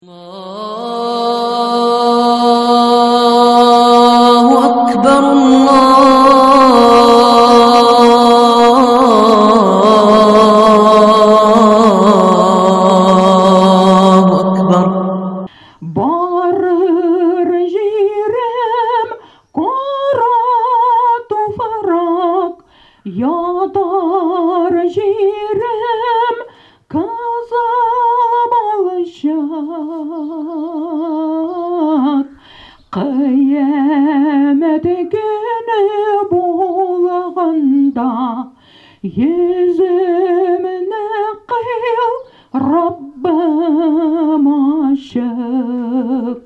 Аллаһу акбар, Аллаһу акбар. Барыр җирем кара туфрак, ятар җирем кызыл балчык. Кыямәт көне булганда, йөземне кыйл, Раббым, ачык.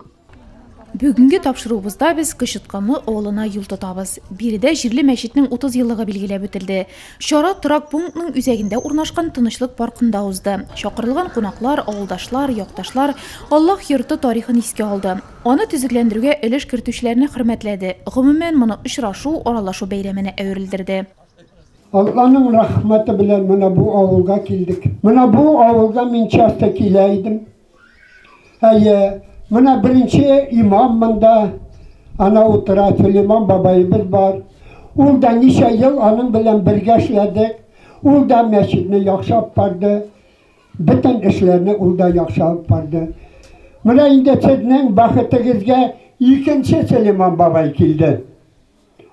Бүгенге тапшыруыбызда без Кычытканлы авылына юл тотабыз. Биредә җирле мәчетнең 30 еллыгы билгеләп үтелде. Чара торак пунктның үзәгендә урнашкан Тынычлык паркында узды. Чакырылган кунаклар, авылдашлар, якташлар Аллаһ йорты тарихын искә алды. Аны төзекләндерүгә өлеш кертүчеләрне хөрмәтләде. Гомумән, моны очрашу, аралашу бәйрәменә әверелдерде. Алланың рәхмәте белән менә бу авылга килдек. Менә бу авылга мин часто килә идем. Әйе, менә беренче имам монда, ана утыра, Сөләйман бабаебыз бар. Ул да ничә ел аның белән бергә эшләдек. Ул да мәчетне яхшы алып барды. Бөтен эшләрне ул да яхшы алып барды. Менә инде сезнең бәхетегезгә икенче Сөләйман бабай килде.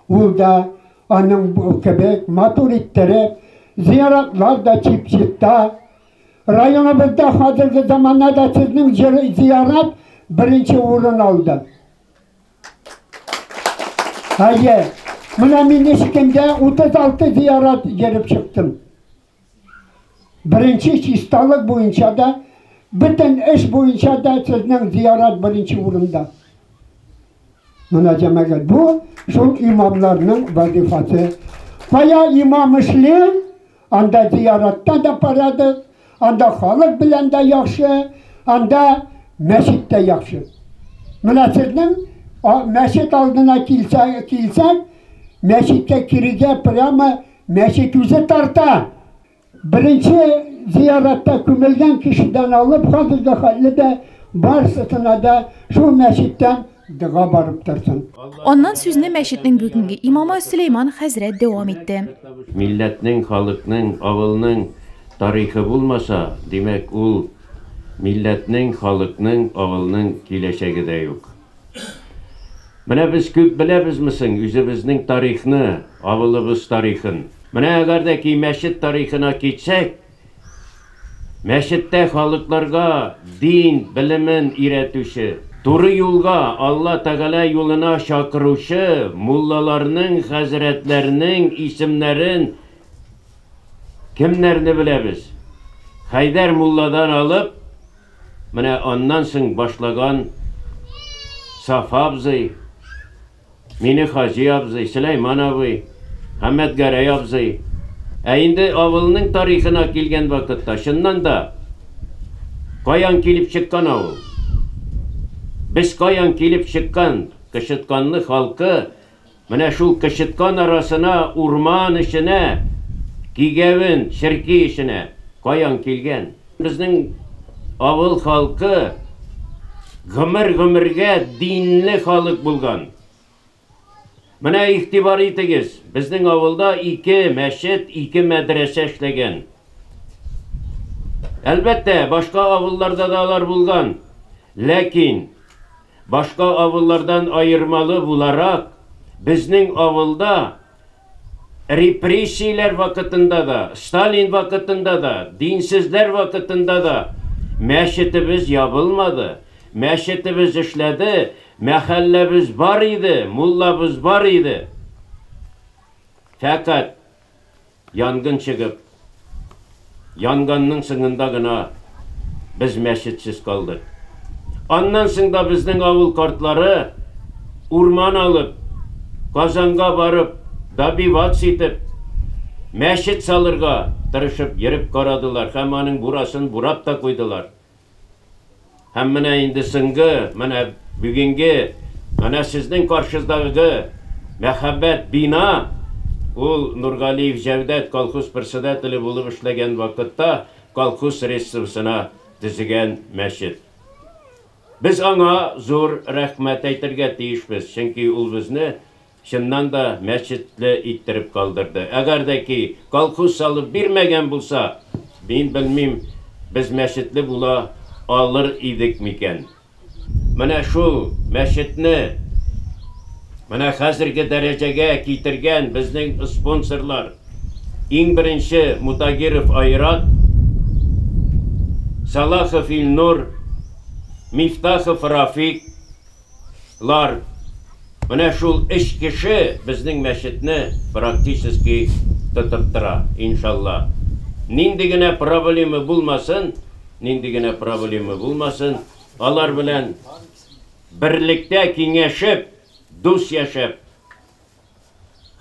Ул да аның кебек матур иттереп, зияратлар да чип-чиста. Районыбызда хәзерге заманда да сезнең зиярат беренче урын алды. Әйе, менә мин өч көндә 36 зиярат йөреп чыктым. Беренче чисталык буенча да, бөтен эш буенча да сезнең зиярат беренче урында. Менә җәмәгать, бу шул имамнарның вазифасы. Кая имам эшли, анда зияратта да порядок, анда халык белән дә яхшы, анда мәчет тә яхшы. Менә сезнең мәчет алдына килсә, килсәк, мәчеткә керергә прямо мәчет үзе тарта. Беренче зияратта күмелгән кешедән алып, хәзерге хәтле дә барсысына да шул мәчеттән дога барып торсын. Аннан сүзне мәчетнең бүгенге имамы Сөләйман хәзрәт дәвам итте. Милләтнең, халыкның, авылның тарихы булмаса, димәк, ул милләтнең, халыкның, авылның киләчәге дә юк. Менә без күп беләбезме соң үзебезнең тарихны, авылыбыз тарихын? Менә әгәр дә ки мәчет тарихына китсәк, мәчеттә халыкларга дин белемен өйрәтүче, туры юлга, Алла Тәгалә юлына чакыручы муллаларның, хәзрәтләрнең исемнәрен кемнәрне беләбез? Хәйдәр мулладан алып, Менә аннан соң башлаган Сафа абзый, мине Хаҗи абзый, Сөләйман абый, Хәммәтгәрәй абзый. Ә инде авылның тарихына килгән вакытта, чыннан да, каян килеп чыккан авыл? Без каян килеп чыккан Кычытканлы халкы Менә шул кычыткан арасына, урман эченә, кигәвен, черки эченә каян килгән? Безнең авыл халкы гомер-гомергә динле халык булган. Менә игътибар итегез, безнең авылда ике мәчет, ике мәдрәсә эшләгән. Әлбәттә, башка авылларда да алар булган. Ләкин Башка авыллардан аермалы буларак, безнең авылда репрессияләр вакытында да, Сталин вакытында да, динсезләр вакытында да мәчетебез ябылмады, мәчетебез эшләде, мәхәлләбез бар иде, муллабыз бар иде. Фәкать Янгын чыгып, янганның соңында гына без мәчетсез калдык. Аннан соң да безнең авыл картлары урман алып, Казанга барып, добиваться итеп, мәчет салырга тырышып йөреп карадылар һәм аның бурасын бурап та куйдылар. Һәм менә инде соңгы, менә бүгенге, менә сезнең каршыдагы мәһабәт бина, ул Нургалиев Җәүдәт колхоз председателе булып эшләгән вакытта колхоз средствосына төзегән мәчет. Без аңа зур рәхмәт әйтергә тиешбез, чөнки ул безне чыннан да мәчетле иттереп калдырды. Әгәр дә ки колхоз салып бирмәгән булса, мин белмим, без мәчетле була алыр идек микән. Менә шул мәчетне менә хәзерге дәрәҗәгә китергән безнең спонсорлар. Иң беренче Мутагиров Айрат, Салахов Илнур, Мифтахов Рафик лар. Менә шул өч кеше безнең мәчетне практически тотып тора, иншалла. Нинди генә проблема булмасын, нинди генә проблема булмасын, алар белән берлектә киңәшеп, дус яшәп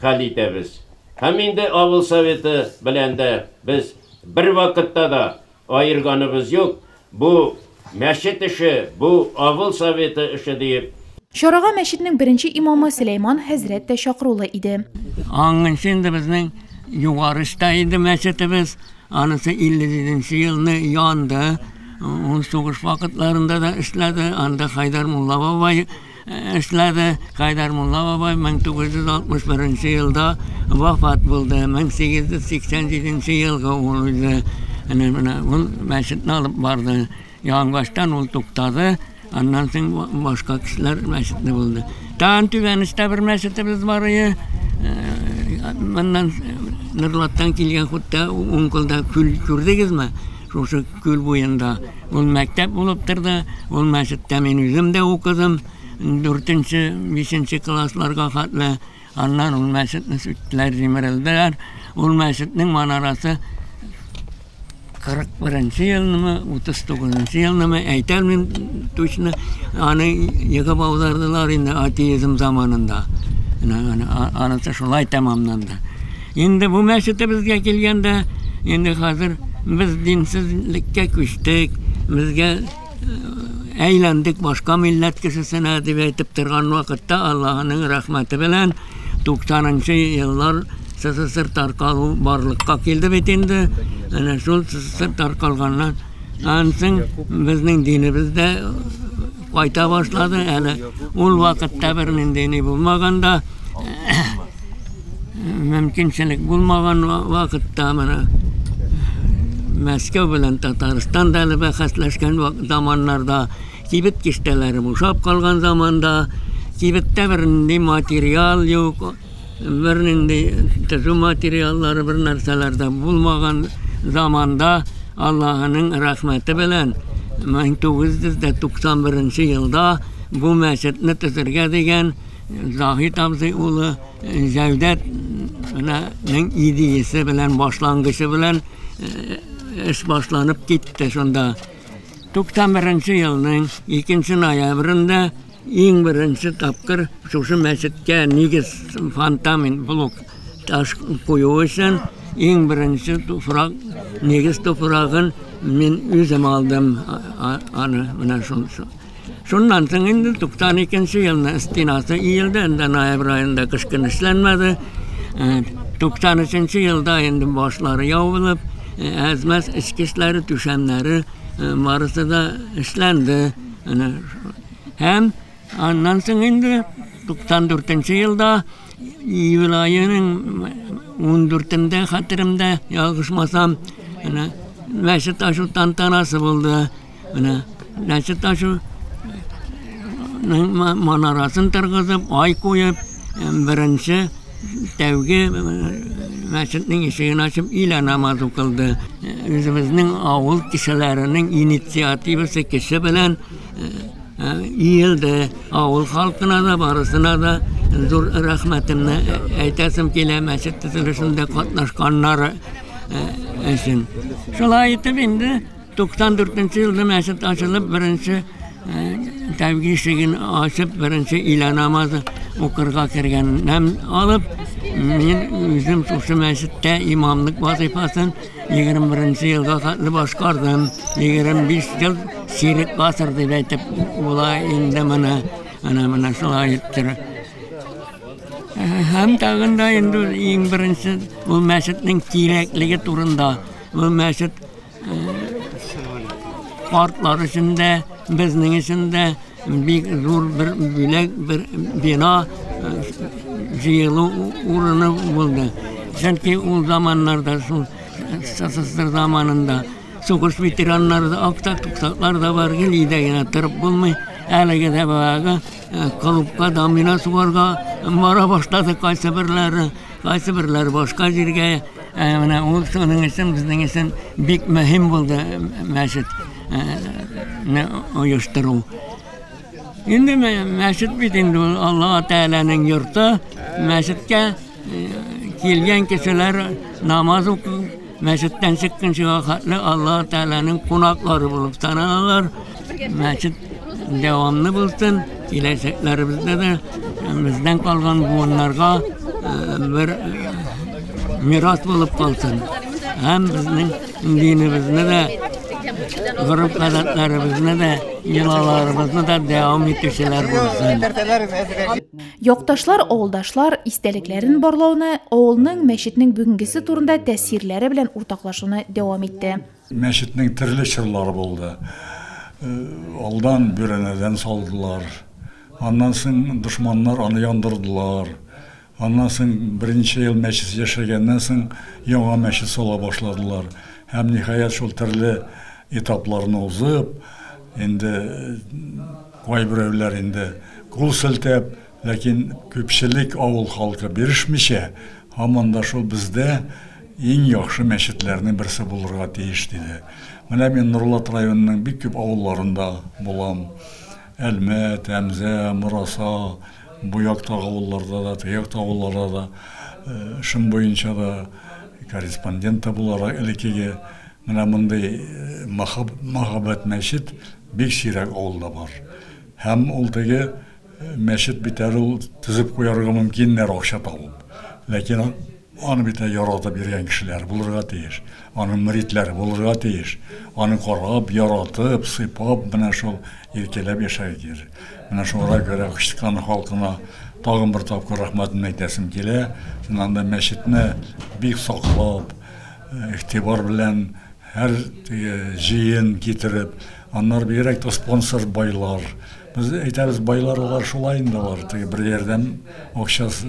хәл итәбез. Һәм инде авыл советы белән дә без бер вакытта да аерганыбыз юк. Бу мәчет эше, бу авыл советы эше диеп. Чарага мәчетнең беренче имамы Сөләйман хәзрәт тә чакырулы иде. Аңынчы инде безнең югары очта инде мәчетебез. Анысы 57 нче елны янды. Ул сугыш вакытларында да эшләде. Анда Хайдар мулла бабай эшләде. Хайдар мулла бабай 1961 елда вафат булды. 1887 елгы ул үзе. Әнә менә ул мәчетне алып барды. Яңбаштан ул туктады. Аннан соң башка кешеләр мәчетне булды. Тагын Түбәнечтә бер мәчетебез бар иде. Моннан Нырлаттан килгән хутта уң кулда күл күрдегезме? Шушы күл буенда. Ул мәктәп булып торды. Ул мәчеттә мин үзем дә укыдым. Дүртенче, бишенче классларга хәтле. Аннан ул мәчетне сүттеләр, җимерелделәр. Ул мәчетнең манарасы 41 елнымы, 39 елнымы, әйтә алмыйм точно, аны егып аудардылар инде атеизм заманында. Анысы шулай тәмамланды. Инде бу мәчетебезгә килгәндә, инде хәзер без динсезлеккә күчтек, безгә әйләндек башка милләт кешесенә дип әйтеп торган вакытта Аллаһының рәхмәте белән 90 еллар СССР таркалу барлыкка килде бит инде. Әнә шул СССР таркалганнан ансын безнең динебез дә кайта башлады. Әле ул вакытта бернинди ни булмаганда, мөмкинчелек булмаган вакытта менә Мәскәү белән Татарстан да әле бәхәсләшкән заманнарда, кибет киштәләре бушап калган заманда, кибеттә бернинди материал юк, бернинди төзү материаллары, бер нәрсәләр дә булмаган заманда Аллаһының рәхмәте белән 1991 елда бу мәчетне төзергә дигән Заһид абзый улы Җәүдәт менә идеясе белән, башлангычы белән эш башланып китте шунда. 91 елның 2 ноябрендә иң беренче тапкыр шушы мәчеткә нигез фундамент блок таш кую өчен иң беренче туфрак, нигез туфрагын мин үзем алдым аны менә шул. Шуннан соң инде 92 нче елны стенасы иелде, инде ноябрь аенда кыш көне эшләнмәде. 93 нче елда инде башлары ябылып, әз-мәз эчке эшләре, түшәмнәре барысы да эшләнде. Һәм аннан соң инде 94 нче елда июль аеның 14-ндә хәтеремдә, ялгышмасам, әнә мәчет ачу тантанасы булды. Менә мәчет ачу манарасын торгызып, ай куеп, беренче тәүге мәчетнең ишеген ачып, өйлә намаз укылды. Үзебезнең авыл кешеләренең инициативасы кеше белән иелде. Авыл халкына да, барысына да зур рәхмәтемне әйтәсем килә, мәчет төзелешендә катнашканнары өчен. Шулай итеп инде 94 нче елда мәчет ачылып, беренче тәүге ишеген ачып, беренче өйлә намазы укырга кергәннән алып, мин үзем шушы мәчеттә имамлык вазыйфасын 21 нче елга хәтле башкардым. 25 ел, чирек гасыр дип әйтеп була инде моны. Әнә менә шулай иттереп. Һәм тагын да инде иң беренче ул мәчетнең кирәклеге турында. Ул мәчет Картлар өчен дә, безнең өчен дә бик зур бер бүләк, бер бина җыелу урыны булды. Чөнки ул заманнарда, шул СССР заманында сугыш ветераннары да, аксак-туксаклар да бар, гел өйдә генә торып булмый. Әлеге дә баягы клубка домино сугарга бара башлады кайсы берләре, кайсы берләре башка җиргә. Менә ул шуның өчен безнең өчен бик мөһим булды мәчет оештыру. Инде мәчет бит инде ул Аллаһ Тәгаләнең йорты. Мәчеткә килгән кешеләр намаз укып, мәчеттән чыкканчыга хәтле Аллаһ Тәгаләнең кунаклары булып саналалар. Мәчет дәвамлы булсын, киләчәкләребездә дә бездән калган буыннарга бер мирас булып калсын. Һәм безнең динебезне дә, гореф-гадәтләребезне дә, йолаларыбызны да дәвам итүчеләр булсын. Якташлар, авылдашлар истәлекләрен барлауны, авылның, мәчетнең бүгенгесе турында тәэсирләре белән уртаклашуны дәвам итте. Мәчетнең төрле чорлары булды. Алдан бүрәнәдән салдылар. Аннан соң дошманнар аны яндырдылар. Аннан соң берничә ел мәчет яшәгәннән соң яңа мәчет сала башладылар. Һәм ниһаять шул төрле этапларны узып, инде кайберәүләр инде кул селтәп, ләкин күпчелек авыл халкы бирешмичә, һаман да шул бездә иң яхшы мәчетләрнең берсе булырга тиеш диде. Менә мин Нурлат районының бик күп авылларында булам. Әлмәт, Әмзә, Мораса, бу яктагы авылларда да, теге яктагы авылларда да эшем буенча да, корреспондент та буларак элеккеге менә мондый мәһабәт мәчет бик сирәк авылда бар. Һәм ул теге мәчет бит әле ул төзеп куярга мөмкиннәр акча табып. Ләкин аны бит яратып йөргән кешеләр булырга тиеш. Аның мөритләре булырга тиеш. Аны карап, яратып, сыйпап, менә шул иркәләп яшәргә кирәк. Менә шуңа күрә Кычыткан халкына тагын бер тапкыр рәхмәтемне әйтәсем килә. Чыннан да мәчетне бик саклап, игътибар белән һәр җыен китереп, аннары бигрәк тә спонсор байлар. Без әйтәбез, байлар алар шулай инде алар, теге бер ярдәм акчасы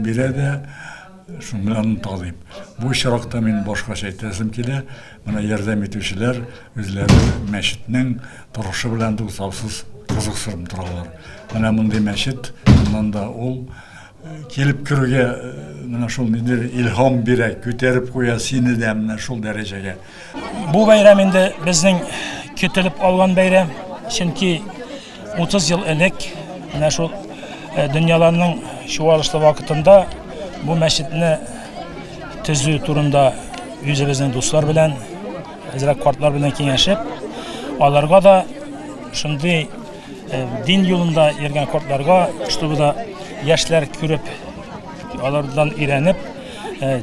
бирә дә, шуның белән оныта дип. Бу очракта мин башкача әйтәсем килә, менә ярдәм итүчеләр үзләре мәчетнең торышы белән туктаусыз кызыксынып торалар. Менә мондый мәчет, моннан да ул килеп керүгә менә шул ниндидер илһам бирә, күтәреп куя сине дә менә шул дәрәҗәгә. Бу бәйрәм инде безнең көтелеп алган бәйрәм, чөнки 30 ел элек менә шул дөньяларның чуалышлы вакытында бу мәчетне төзү турында үзебезнең дуслар белән, әзрәк картлар белән киңәшеп, аларга да шундый дин юлында йөргән картларга, чтобы да яшьләр күреп, алардан өйрәнеп,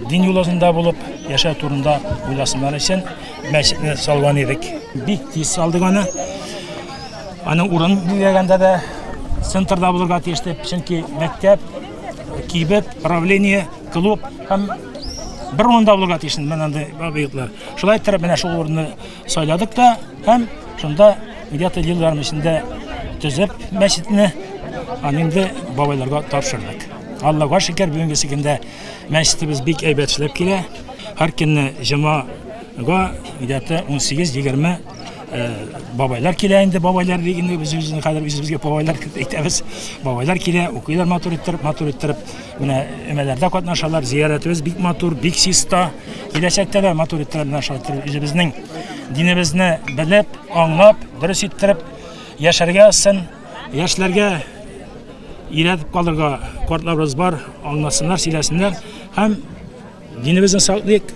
дин юлында булып яшәү турында уйласыннар өчен мәчетне салган идек. Бик тиз салдык аны. Аның урын билгеләгәндә дә центрда булырга тиеш дип, чөнки мәктәп, кибет, правление, клуб һәм бер урында булырга тиеш менә андый объектлар. Шулай итеп менә шул урынны сайладык та һәм шунда где-то ел ярым эчендә төзеп мәчетне аны инде бабайларга тапшырдык. Аллага шөкер, бүгенге көндә мәчетебез бик әйбәт эшләп килә. Һәр көнне җомага где-то 18-20 бабайлар килә инде, бабайлар дигәндә без үзебезнең хәзер үзебезгә бабайлар әйтәбез. Бабайлар килә, укыйлар матур иттереп, матур иттереп. Менә өмәләрдә катнашалар, зиярәтебез бик матур, бик чиста. Киләчәктә дә матур иттереп, менә шулай иттереп үзебезнең динебезне белеп, аңлап, дөрес иттереп яшәргә язсын, яшьләргә өйрәтеп калырга картларыбыз бар, аңласыннар, сөйләсеннәр һәм динебезне саклыйк,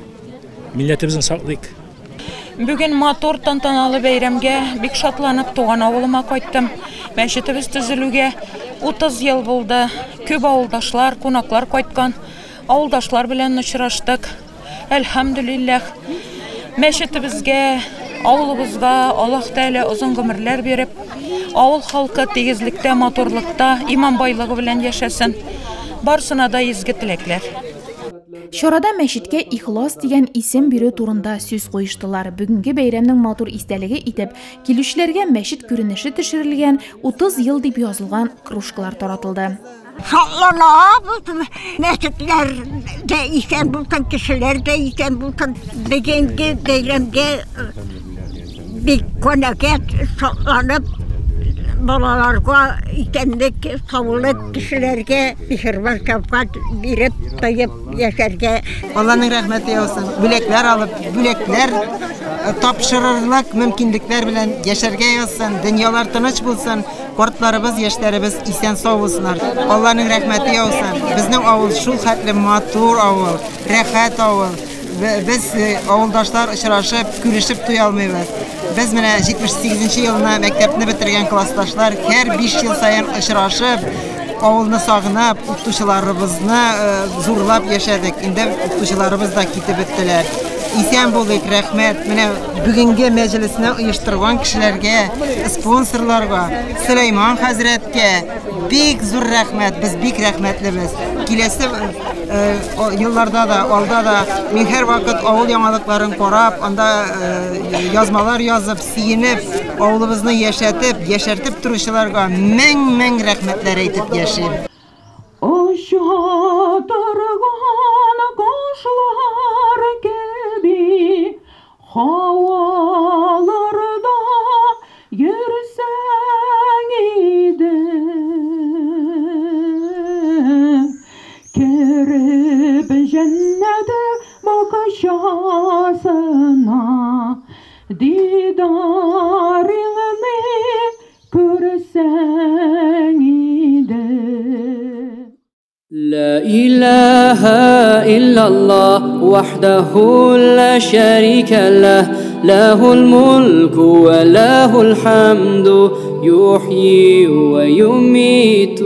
милләтебезне саклыйк. Бүген матур тантаналы бәйрәмгә бик шатланып туган авылыма кайттым. Мәчетебез төзелүгә 30 ел булды. Күп авылдашлар, кунаклар кайткан. Авылдашлар белән очраштык. Әлхәмдүлилләһ. Мәчетебезгә, авылыбызга Аллаһ Тәгалә озын гомерләр биреп, авыл халкы тигезлектә, матурлыкта, иман байлыгы белән яшәсен. Барсына да изге теләкләр. Чарада мәчеткә Ихлас дигән исем бирү турында сүз куештылар. Бүгенге бәйрәмнең матур истәлеге итеп, килүчеләргә мәчет күренеше төшерелгән 30 ел дип язылган кружкалар таратылды. Шатланабыз, мәчетләр дә исән булсын, кешеләр дә исән булсын. Бүгенге бәйрәмгә бик канәгать, шатланып, балаларга исәнлек, саулык, кешеләргә миһербан, шәфкать биреп, тоеп яшәргә. Алланың рәхмәте яусын. Бүләкләр алып, бүләкләр тапшырырлык мөмкинлекләр белән яшәргә язсын. Дөньялар тыныч булсын. Картларыбыз, яшьләребез исән сау булсыннар. Алланың рәхмәте яусын. Безнең авыл шул хәтле матур авыл, рәхәт авыл. Без авылдашлар очрашып, күрешеп туя алмыйбыз. Без менә 78 елны мәктәпне бетергән классташлар һәр 5 ел саен очрашып, авылны сагынып, укытучыларыбызны зурлап яшәдек. Инде укытучыларыбыз да китеп беттеләр. Исән булыйк, рәхмәт. Менә бүгенге мәҗлесне оештырган кешеләргә, спонсорларга, Сөләйман хәзрәткә бик зур рәхмәт. Без бик рәхмәтлебез. Киләсе елларда да, алда да мин һәрвакыт авыл яңалыкларын карап, анда язмалар язып, сөенеп, авылыбызны яшәтеп, яшәртеп торучыларга мең-мең рәхмәтләр әйтеп яшим. Оча торган кошлар кеби һаваларда йөрсәң иде. Кереп җәннәт бакчасына дидарыңны күрсәң иде. لا إله إلا الله وحده لا شريك له، له الملك وله الحمد يحيي ويميت.